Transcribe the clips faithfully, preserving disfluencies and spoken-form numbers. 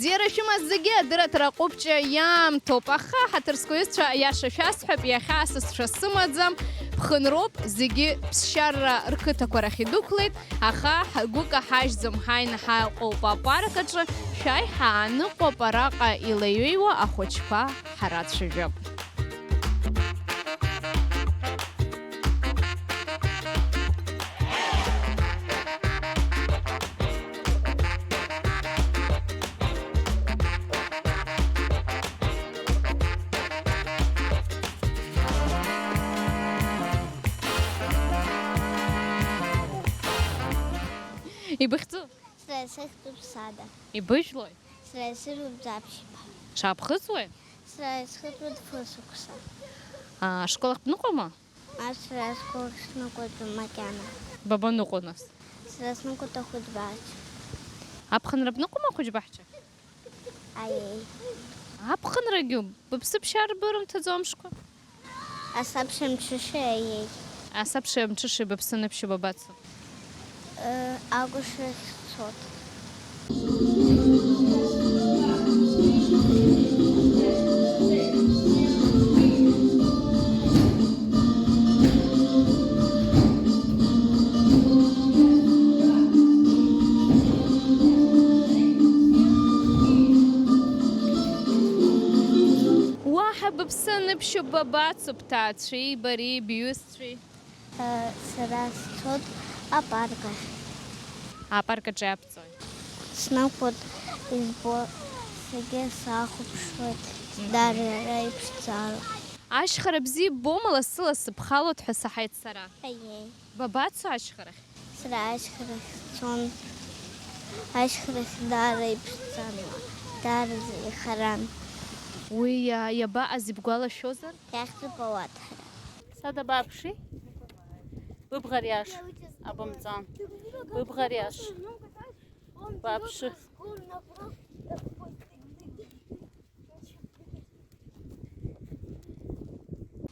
Бзиара шәымаз зегьы, адырраҭара аҟәыбҷа иаамҭоуп, аха, ҳаҭыр зқәу иҩызцәа, аиаша шәасҳәап, иахьа сасцәа сымаӡам, ԥхынроуп, зегьы ԥсшьарра рқыҭақәа рахь идәықәлеит, аха ҳгәы каҳажьӡом, ҳааины ҳаҟоуп апарк аҿы, шәааи ҳааныҟәап араҟа илеиҩеиуа ахәыҷқәа. Ҳарацәажәап. Ибыхьӡу? Сара исыхьӡуп Сада. Ибыжәлои? Сара исыжәлоуп Ӡаԥшьба. Шаԥхыӡуеи? Сара исхыҵуеит фышықәса. Аа, ашкол ахь бныҟәома? Ма сара ашкол ахь сныҟәаӡом макьана. Ба баныҟәо нас? Сара сныҟәоит ахәыҷбаҳча. Аԥхынра бныҟәома ахәыҷбаҳча? Аиеи. Аԥхынрагьы быԥсыԥшьа арбо рымҭаӡо амшқәа? Асабша мҽышеи аиеи. Асабша мҽышеи быԥсы аныԥшьо бабацо? Э, акәашарахь сцот. Уаҳа быԥсы аныԥшьо бабацо, бҭаацәеи, бареи, бҩызцәеи? Э, сара сцот апарк ахь. Апарк аҿы иаԥҵои? Снықәуп, избо, зегьы сахәаԥшуеит, Мгм. Дара иара иԥшӡала. Ашьхара бзиа ббома, лассы-лассы бхалоит ҳәа саҳаит сара. Аиеи. Бабацо ашьхарахь? Сара ашьхарахь сцон. Ашьхарахь даара иԥшӡан, даараӡа ихаран. Уи иа-, иабаҟаз ибгәалашәозар? Иахьӡуп ауаҭра. Сада бааԥши? Быбӷа ариаш абымҵан. Быбӷа ариаш. Бааԥшы.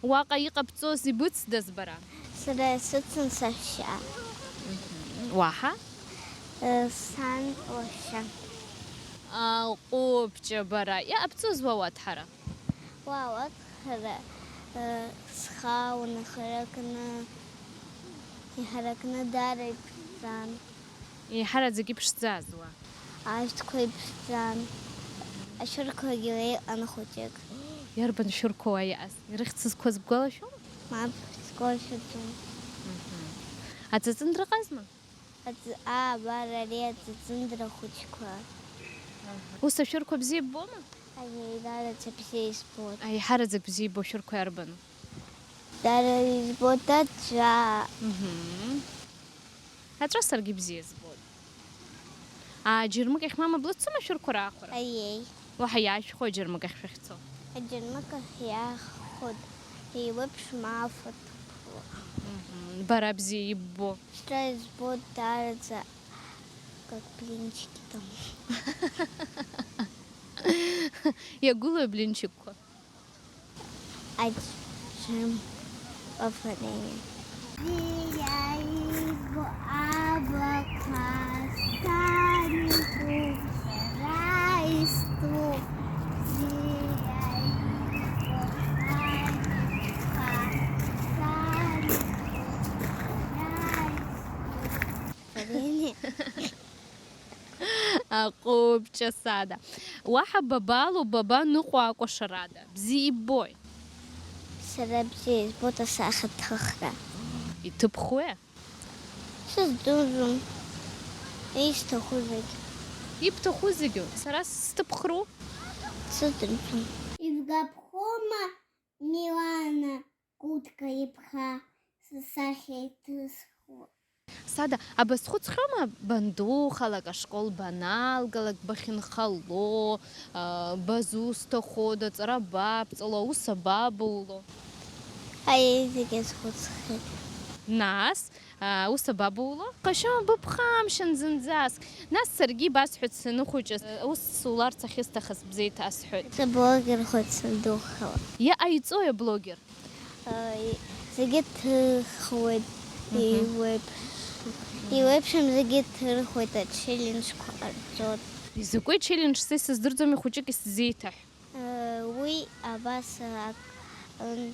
Уаҟа иҟабҵоз ибыцдаз бара? Сара исыцын сашьа. Уаҳа? Э, сан лашьа. Аҟәыбҷа бара. Иҟабҵоз уа уаҭәҳара? Уа уаҭәҳара, э, схаан иҳаракны, иҳаракны даара иԥшӡан. Еиҳараӡак иԥшӡаз уа? Ашәҭқәа иԥшӡан. Ашәырқәагьы леиҟан хәыҷык. Иарбан шәырқәа уа иҟаз? Ирыхьӡызқәаз бгәалашәома? Мап, сгәалашәаӡом. Мгм. Аҵыҵындра ыҟазма? Аҵ-, аа, абар ари аҵыҵындра хәыҷқәа. Ус ашәырқәа бзиа ббома? Аиеи, даараӡа бзиа избоит. Аиҳараӡак бзиа ибо ашәырқәа иарбану? Дара избоит аҵәа. Мгм. Аҵәа саргьы бзиа збоит. Аа, џьармыкьахь мама блыцума ашәырқәа раахәара? Аиеи. Уаҳа иаашәхо аџьармыкьахь шәахьцо? Аџьармыкьахь иаахәоит, еиуеиԥшым афатәқәа. Мгм. Бара бзиа иббо? Сара избоит даараӡа, как блинчики там. Иагәылоу аблинчикқәа? Аџьым, варенье. Бзиа ибо аблақәа санитәуп, сара истәуп. Бзиа ибо аблақәа санитәуп, сара истәуп. Варенье. Аҟәыбҷа Сада. Уаҳа бабалу, бабаныҟәо акәашарада? Бзиа иббои? Сара бзиа избоит асахьаҭыхра. Иҭыԥхуеи? Сыздырӡом. Исҭаху зегь. Ибҭаху зегьы? Сара сҭыԥхру? Сыздырӡом. Ибгәаԥхома Милана Гәыҭка иԥҳа сасахьа иҭысхуа. Сада, абазхәыцхьоума бандухалак, ашкол баналгалак, бахьынхало, а, базусҭахода, ҵара бабҵало, аус абабоуло? Аиеи, зегьы азхәыцхьеит. Нас, а, аус абабоуло? Ҟашьома быԥхамшьан зынӡаск. Нас саргьы ибасҳәоит саныхәыҷыз, аус суларц ахьысҭахыз бзеиҭасҳәоит. Саблогер хәыҷ сандухала. Иаҟаиҵои аблогер? Зегьы ҭырхуеит, Мгм. Еиуеиԥшым. Еиуеиԥшым зегьы ҭырхуеит, ачелленџьқәа ҟарҵоит. Изакәи челленџь, са исыздырӡом, ихәыҷык исзеиҭаҳә. Уи абас ак-, м,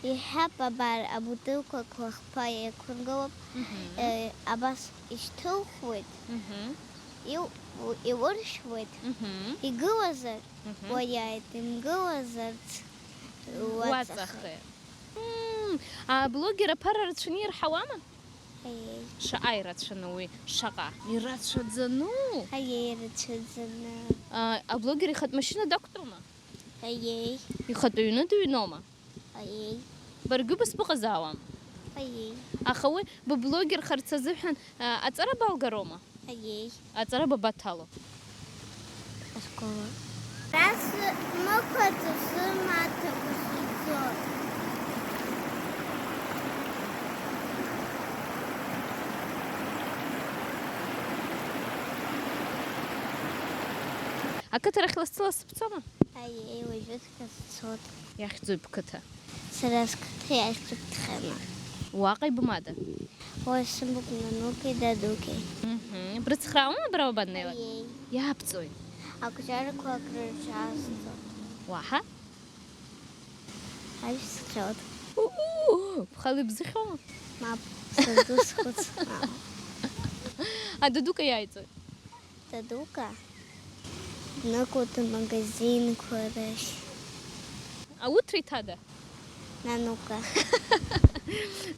иҳәап, абар, абутылқәа лахәқәа еиқәыргылоуп. Мгм. Э, абас ишьҭылхуеит, Мгм. иу-, иуршәуеит, Мгм. игылазар, Мгм. уаиааит, имгылазарц Уаҵахеит. уаҵахеит. Мм, аблогер аԥара рацәаны ирҳауама? Аиеи. Шаҟа ирацәаны уи, шаҟа? Ирацәаӡану? Аиеи, ирацәаӡаны. А, аблогер ихатә машьына дақәтәома? Аиеи. Ихатәы ҩны дыҩнома? Аиеи. Баргьы убас быҟазаауам? Аиеи. Аха уи быблогерхарц азыҳәан, а, аҵара балгарома? Аиеи. Аҵара бабаҭало? Ашкола. Нас мықәаҵәа сымаҭа бхьӡо. Ақыҭарахь лассы-лассы бцома? Аиеи, уажәы Сцот. Иахьӡуи бқыҭа? Сара сқыҭа иахьӡуп Ҭхьана. Уаҟа ибымада? Уа сымоуп нануки дадуки. Мгм. Брыцхраауама бара уабаннеилак? Аиеи. Иабҵои? Акәҷарақәа акрырҿазҵо. Уаҳа? Аҩ схьот. У-у-у! Бхала ибзыхьоума? Мап, саду схәыц. А дадука иааиҵоит? Дадука? Днықәлоит амагазинқәа рахь. Ауҭра иҭада? Нанука.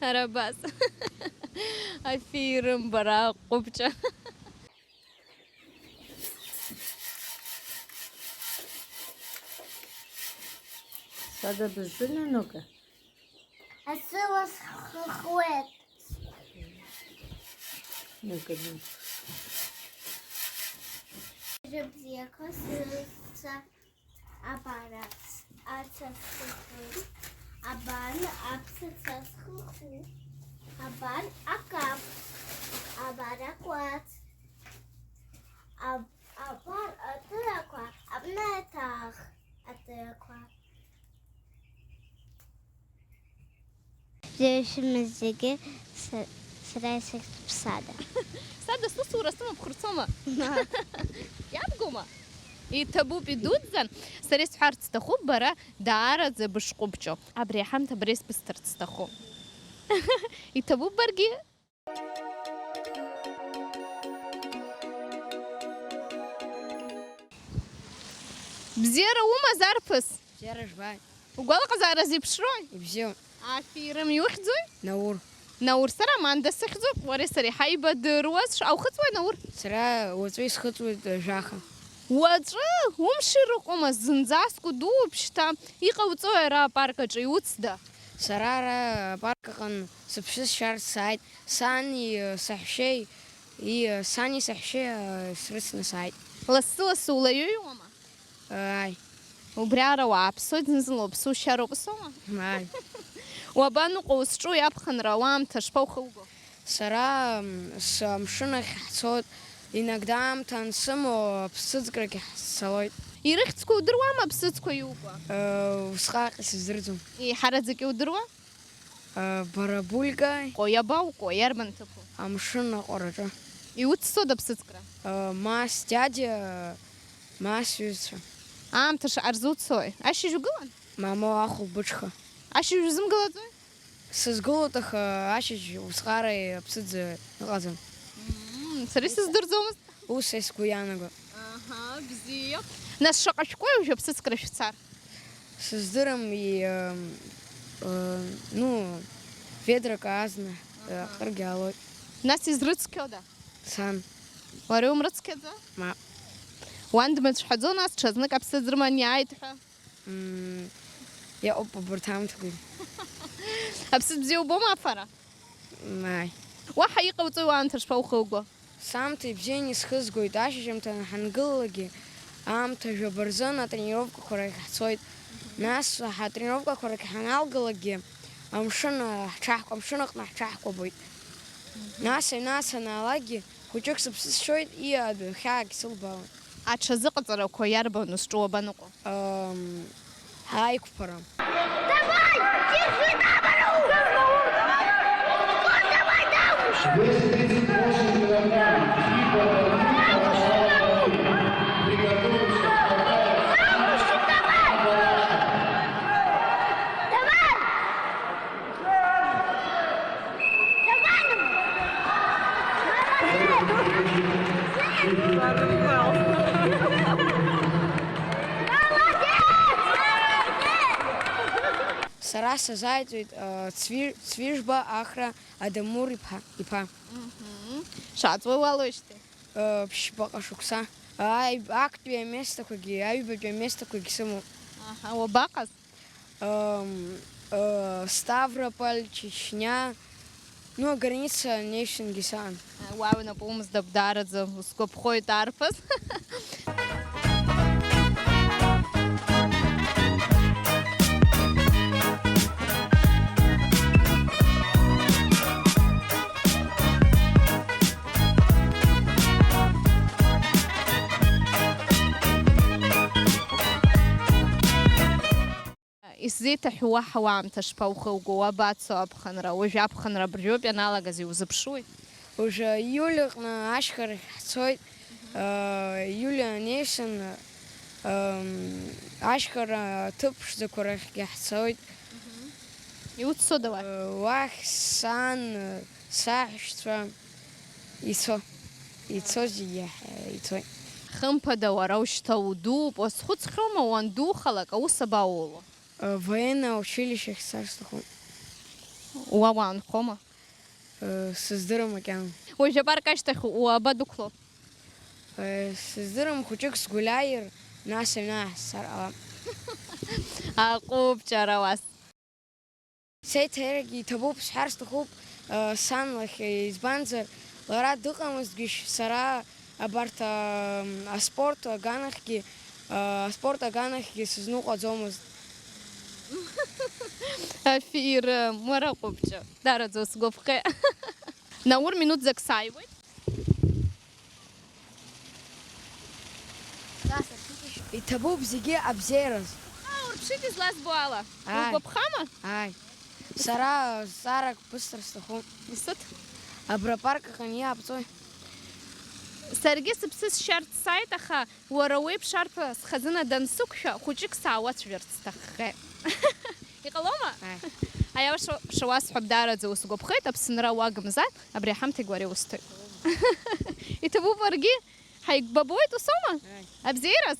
Ара абас. Аферым, бара, ҟәыбҷа. Сада быззы, Нанука? Асы уасхыхуеит. Нанука, Нанука. Рыбзиақәа сыца, абар ац-, ацасхыху, абан аԥсаца схыху, абан акаԥ, абар акәац, аб-, абар атырақәа, абна аҭаах атырақәа. Бзиа шәымаз зегьы, са-, сара исыхьӡуп Сада. Сада, сусура сымоуп, хырцома? Мап. Иабгома? Иҭабуп, идуӡӡан. Сара исҳәарц сҭахуп, бара даараӡа бышҟәыбҷо. Абри аҳамҭа бара исбысҭарц сҭахуп. Иҭабуп баргьы? Бзиара умаз, арԥыс? Бзиара жәбааит. Угәалаҟазаара зеиԥшрои? Ибзиоуп. Аферым, иухьӡуи? Наур. Наур, сара Аманда сыхьӡуп, уареи сареи ҳаибадыруаз, ш-, аухыҵуеи, Наур? Сара уаҵәы исхыҵуеит, э, жәаха. Уаҵәы? Умшира ыҟоума, зынӡаск удууп шьҭа. Иҟауҵои ара апарк аҿы, иуцда? Сара ара апарк аҟны сыԥсы сшьарц сааит. Сани, э, саҳәшьеи, и, э, сани саҳәшьеи, э, срыцны сааит. Лассы-лассы улаҩыҩуама? Ааи. Убриаҟара уааԥсоит, зны-зынла уԥсы ушьароуп, усоума? Ааи. Уабаныҟәо, узҿу иаԥхынра, уаамҭа шԥаухуго? Сара, м, с-, амшын ахь ҳцоит, иногда аамҭа ансымоу аԥсыӡкрагьы ҳцалоит. Ирыхьӡқәа удыруама аԥсыӡқәа иукуа? Э, усҟак исыздырӡом. Еиҳараӡак иудыруа? Э, Барабулька. Ҟои абаукуа, иарбан ҭыԥу? Амшын аҟәараҿы. Иуццода аԥсыӡкра? Э, ма сдиадиа, ма сҩызцәа. Аамҭа шаҟа рзуцои? Ашьыжь угылан? Мамоу, ахәылбыҽха. Ашьыжь узымгылаӡои? Сызгылоит, аха ашьыжь усҟара аԥсыӡ ыҟаӡам. Мм, сара исыздырӡомызт. Ус сгәы иаанагоит. Аҳа, бзиа. Нас шаҟа шәкуеи уажәы аԥсыӡкра шәцар? Сыздырам, и, э, э, ну, ведрак азна, э, Аҳа. Акыргьы аалоит. Нас изрыцқьода? Сан. Уара иумрыцқьаӡо? Мап. Уан дмыцәҳәаӡо, нас ҽазнык аԥсыӡ рыман иааит ҳәа? Мм, иҟоуп убарҭ аамҭақәагьы. Аԥсыӡ бзиа убома афара? Мааи. Уаҳа иҟауҵои уаамҭа шԥаухуго? Саамҭа ибзианы исхызгоит, ашьыжьымҭан ҳангылалакгьы, аамҭа жәаба рзын атренировкақәа рахь ҳцоит. Нас ҳатренировкақәа рахь ҳаналгалакгьы, амшын ҳҽаҳк-, амшын аҟны ҳҽаҳкәабоит. Нас аҩны санаалакгьы, хәыҷык сыԥсы сшьоит, ииа адәы хьаагь сылбаауан. Аҽазыҟаҵарақәа иарбану, зҿу уабаныҟәо? Ам, аиқәԥара. Давай! Держи камеру! Давай, давай, давай! Двести тридцать восемь килограмм. Фиба Бакин, Александр Бакин. Сара сазааиҵоит, э, Цвир-, Цвижба Ахра Адамур иԥа, иԥа. Мгм. Шаҵуа уалоижьҭеи? Э, ԥшьбаҟа шықәса. Аи-, актәи аместақәагьы, аҩбатәи аместақәагьы сымоуп. Аҳа, уабаҟаз? Эм, э, Ставрополь, Чечня, ну, аграница неишьынгьы саан. Уа унапы умздап, даараӡа усгәаԥхоит, арԥыс. Исзеиҭаҳәо уаҳа уаамҭа шԥаухылго, уабацо аԥхынра? Уажә аԥхынра абыржәоуп ианалагаз, иузыԥшуи? Уажәы иулиаҟны ашьхарахь ҳцоит. Э, иулиа анеисын, эм, ашьхара аҭыԥ ԥшӡақәа рахьгьы ҳцоит. Иуццода уахь? Э, уахь сан, саҳәшьцәа ицо, ицо зегьы ҳ-, ицоит. Хымԥада, уара ушьҭа удууп, уазхәыцхьоума, уандухалак аус абауло? Э, военное училище ахь сцар сҭахуп. Уа уаанхома? Э, сыздырам макьана. Уажә апарк ашьҭахь уаба дықәло? Э, сыздырам, хәыҷык сгәаиааир, нас аҩны ааҳасцар ҟалап. Аҟәыбҷара уас. Сеиҭаирагьы иҭабуп, сҳәар сҭахуп, э, сан лахь, избанзар, лара дыҟамызҭгьы, сара абарҭ, а, аспорт аганахьгьы, а, аспорт аганахьгьы сызныҟәаӡомызт. Афирым, уара ҟәыбҷы, дараӡа усгәаԥхеит. Наур, минуҭ зак сааиуеит. Иҭабуп зегьы абзиараз. Ухы аурԥшит излазбо ала. Ааи. Угәаԥхама? Ааи. Сара зҵаарак бысҭар сҭахуп. Исыҭ. Абра апарк аҟны иаабҵои? Саргьы сыԥсы сшьарц сааит, аха уара уеиԥш арԥыс хазына дансықәшәа, хәыҷык саауацәажәарц сҭаххеит. Иҟалома? Ааи. Аиаша шауасҳәап, даараӡа усгәаԥхеит, Аԥсынра уагымзар, абри аҳамҭагь уара иусҭоит. Иҭабуп уаргьы, ҳаигәбабоит, усоума? Ааи. Абзиараз?